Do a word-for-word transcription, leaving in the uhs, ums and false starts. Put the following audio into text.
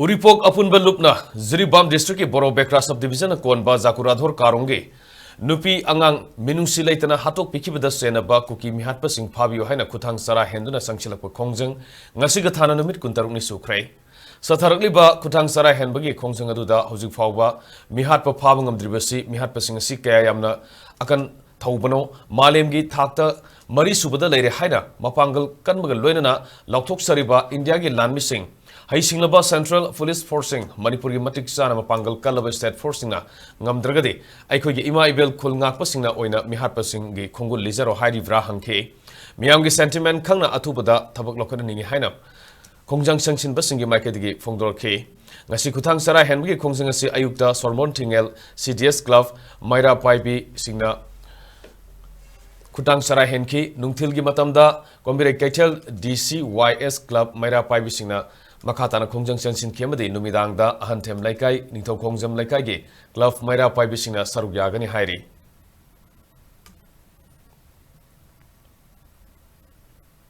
ꯎꯔꯤꯄꯣꯛ ꯑꯄꯨꯟꯕ ꯂꯨꯞꯅ ꯖꯤꯔꯤꯕꯥꯝ ꯗꯤꯁꯇ꯭ꯔꯤꯛꯀꯤ ꯕꯣꯔꯣ ꯕꯦꯀ꯭ꯔꯥ ꯁꯕ ꯗꯤꯕꯤꯖꯟꯅ ꯀꯣꯟꯕ ꯖꯥꯀꯨꯔꯥꯙꯣꯔ ꯀꯥꯔꯣꯡꯒꯤ ꯅꯨꯄꯤ ꯑꯉꯥꯡ ꯃꯤꯅꯨꯡꯁꯤ ꯂꯩꯇꯅ ꯍꯥꯠꯇꯣꯛꯄꯤꯈꯤꯕꯗ ꯆꯦꯟꯅꯕ ꯀꯨꯀꯤ ꯃꯤꯍꯥꯠꯄꯁꯤꯡ ꯐꯥꯕꯤꯌꯨ ꯍꯥꯏꯅ ꯈꯨꯊꯥꯡ ꯆꯔꯥ ꯍꯦꯟꯗꯨꯅ ꯆꯪꯁꯤꯜꯂꯛꯄ ꯈꯣꯡꯖꯪ ꯉꯁꯤꯒ ꯊꯥꯅ ꯅꯨꯃꯤꯠ ꯀꯨꯟꯇꯔꯨꯛꯅꯤ ꯁꯨꯈ꯭ꯔꯦ꯫ ꯆꯠꯊꯔꯛꯂꯤꯕ ꯈꯨꯊꯥꯡ ꯆꯔꯥ ꯍꯦꯟꯕꯒꯤ ꯈꯣꯡꯖꯪ ꯑꯗꯨꯗ ꯍꯧꯖꯤꯛ ꯐꯥꯎꯕ ꯃꯤꯍꯥꯠꯄ ꯐꯥꯕ ꯉꯝꯗ꯭ꯔꯤꯕꯁꯤ ꯃꯤꯍꯥꯠꯄꯁꯤꯡ ꯑꯁꯤ ꯀꯌꯥ ꯌꯥꯝꯅ ꯑꯀꯟ ꯊꯧꯕꯅꯣ, ꯃꯥꯂꯦꯝꯒꯤ ꯊꯥꯛꯇ ꯃꯔꯤꯁꯨꯕꯗ ꯂꯩꯔꯦ ꯍꯥꯏꯅ ꯃꯄꯥꯡꯒꯜ ꯀꯟꯕꯒ ꯂꯣꯏꯅꯅ ꯂꯥꯎꯊꯣꯛꯆꯔꯤꯕ ꯏꯟꯗꯤꯌꯥꯒꯤ ꯂꯥꯟꯃꯤꯁꯤꯡ, ꯍꯩꯁꯤꯡꯂꯕ ꯁꯦꯟꯇ꯭ꯔꯦꯜ ꯄꯨꯂꯤꯁ ꯐꯣꯔꯁꯁꯤꯡ, ꯃꯅꯤꯄꯨꯔꯒꯤ ꯃꯇꯤꯛ ꯆꯥꯅ ꯃꯄꯥꯡꯒꯜ ꯀꯜꯂꯕ ꯁ꯭ꯇꯦꯠ ꯐꯣꯔꯁꯁꯤꯡꯅ ꯉꯝꯗ꯭ꯔꯒꯗꯤ ꯑꯩꯈꯣꯏꯒꯤ ꯏꯃꯥ ꯏꯕꯦꯜ ꯈꯨꯜ ꯉꯥꯛꯄꯁꯤꯡꯅ ꯑꯣꯏꯅ ꯃꯤꯍꯥꯠꯄꯁꯤꯡꯒꯤ ꯈꯣꯡꯒꯨꯜ ꯂꯤꯖꯔꯣ ꯍꯥꯏꯔꯤꯕ꯭ꯔꯥ ꯍꯪꯈꯤ꯫ ꯃꯤꯌꯥꯝꯒꯤ ꯁꯦꯟꯇꯤꯃꯦꯟ ꯈꯪꯅ ꯑꯊꯨꯕꯗ ꯊꯕꯛ ꯂꯧꯈꯠꯍꯟꯅꯤꯡꯏ ꯍꯥꯏꯅ ꯈꯣꯡꯖꯪ ꯆꯪꯁꯤꯟꯕꯁꯤꯡꯒꯤ ꯃꯥꯏꯀꯩꯗꯒꯤ ꯐꯣꯡꯗꯣꯔꯛꯈꯤ꯫ ꯉꯁꯤ ꯈꯨꯊꯥꯡ ꯆꯔꯥ ꯍꯦꯟꯕꯒꯤ ꯈꯣꯡꯖꯪ ꯑꯁꯤ ꯑꯌꯨꯛꯇ ꯁꯣꯔꯃꯣꯟ ꯊꯤꯡꯉꯦꯜ ꯁꯤ ꯗꯤ ꯑꯦꯁ ꯀ꯭ꯂꯕ ꯃꯩꯔꯥ ꯄꯥꯏꯕꯤꯁꯤꯡꯅ ꯈꯨꯊꯥꯡ ꯆꯔꯥ ꯍꯦꯟꯈꯤ꯫ ꯅꯨꯡꯊꯤꯜꯒꯤ ꯃꯇꯝꯗ ꯀꯣꯝꯕꯤꯔꯩ ꯀꯩꯊꯦꯜ ꯗꯤ ꯁꯤ ꯋꯥꯏ ꯑꯦꯁ ꯀ꯭ꯂꯕ ꯃꯩꯔꯥ ꯄꯥꯏꯕꯤꯁꯤꯡꯅ ꯃꯈꯥ ꯇꯥꯅ ꯈꯣꯡꯖꯪ ꯆꯪꯁꯤꯟꯈꯤ ꯑꯃꯗꯤ ꯅꯨꯃꯤꯗꯥꯡꯗ ꯑꯍꯟꯊꯦꯝ ꯂꯩꯀꯥꯏ, ꯅꯤꯡꯊꯧ ꯈꯣꯡꯖꯝ ꯂꯩꯀꯥꯏꯒꯤ ꯀ꯭ꯂꯕ ꯃꯩꯔꯥ ꯄꯥꯏꯕꯤꯁꯤꯡꯅ ꯁꯔꯨꯛ ꯌꯥꯒꯅꯤ ꯍꯥꯏꯔꯤ꯫